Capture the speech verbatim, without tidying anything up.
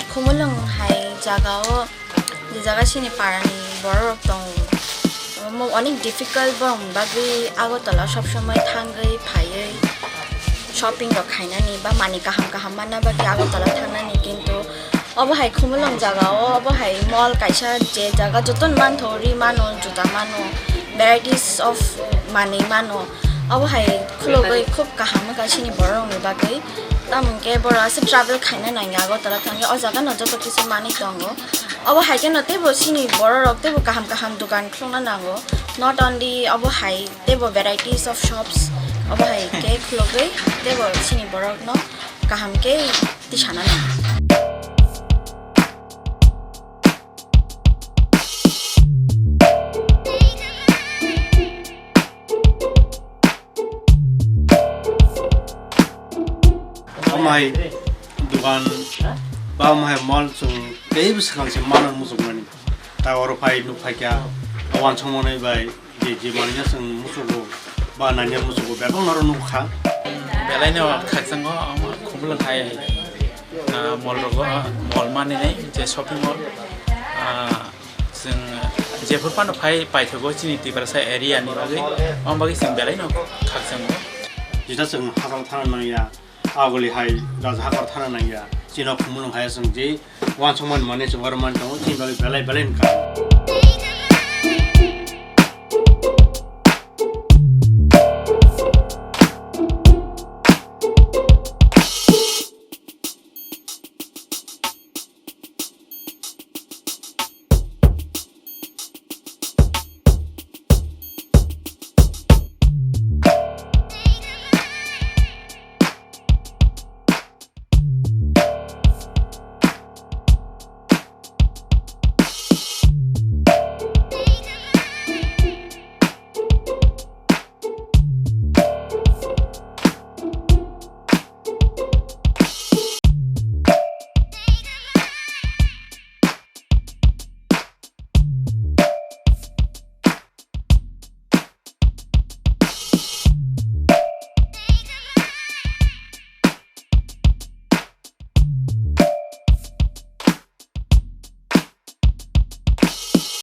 Khumulwng hai jagao je jaga chini parani bororok tongo, omo onek difficult, borokni bagwi Agartala sob somoi thangwi phaiwi shopping rok khainani ba manwi kaham kaham manna bagwi Agartala thangnani, kintu obo hai Khumulwng jagao obo hai mall kaisa, je jaga jotono manthogo, ri mano, juta mano, varieties of manwi mano, obo hai khulogwi khub kaham wngkha chini bororokni bagwi. Tamo hwnkhe borok aswk travel khaina nangya Agartala thangya, o jagano joto kisu manwi tongo. Obo hai kheno teibo chini bororok teibo kaham kaham dukan khulukna nango. Not only obo hai, teibo varieties of shops obo hai khe khulogwi teibo chini borokno kaham khe tisana nango. Amai dukan ba amai mall chwng teibo swkang se mano muchungmani. Ta oro phai nuk phai kha, uansukmani bai je je manina chwng muchugo ba nanya muchugo bebak noro nuk kha. Belai no khakchangma Khumulwng hai, ah, mall rogo, ah, mall mani nai je shopping mall, ah, Chwng jephuru phano phai paithago chini Tiprasa area ni bagwi, omo bagwi chwng belai no khakchangma. Jesa chwng hakor thana nangya, aguli hai raja hakor thana nangya, chini Khumulwng hai chwng je uansukmani manwi chwng oro man tongo, chini bagwi belai belai wngkha.